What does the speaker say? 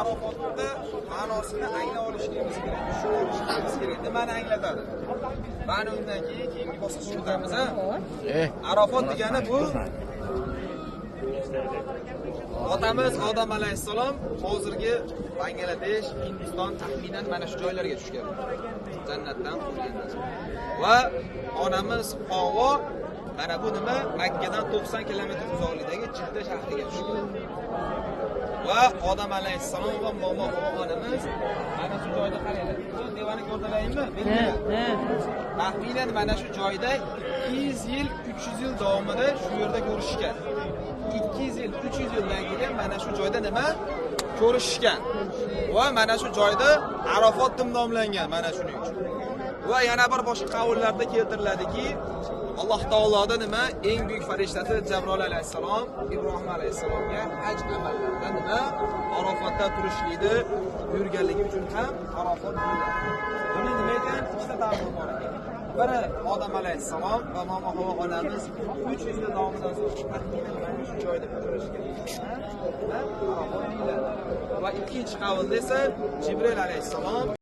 Arafotda ma'nosini anglab olishligimiz kerak, tushunib olishligimiz kerak. Nimani anglatadi? Mana undan keyin keyingi bosqichga o'tamiz, a? Arafot degani bu otamiz Odam alayhissalom hozirgi Bangladesh, Hindiston, taxminan mana shu joylarga tushgan. Jannatdan qurilgandan so'ng. Va onamiz Havvo mana bu nima? Makkadan 90 kilometr uzoqlikdagi Jidda shahriga tushgan. Va Odam alayhissalom va momo Havvo onamiz mana shu joyda, qaranglar. Bu devani ko'rdilaringmi? Belgilar. Taxminan mana shu joyda 200 yil, 300 yil davomida shu yerda ko'rishgan. 200 yil, 300 yildan keyin mana shu joyda nima? Ko'rishishgan. Va mana shu joyda Arafot deb nomlangan mana shuning uchun. Va yana bir boshqa qavullarda keltiriladiki, Alloh taoloda nima? Eng buyuk farishtasi Jabroil alayhissalom Ibrohim alayhissalomga haj amallarida nima? Arafotda turishlikni buyurganligi uchun ham Arafot deyiladi. Buni nima ekan? Ikkita ta'biri bor ekan. Biri Odam alayhissalom va momo Havvo onamiz 300 yil davomidan so'ng taxminan mana shu joyda uchrashgan. Arafot deyiladi. Va ikkinchi qavlda esa Jibril alayhissalom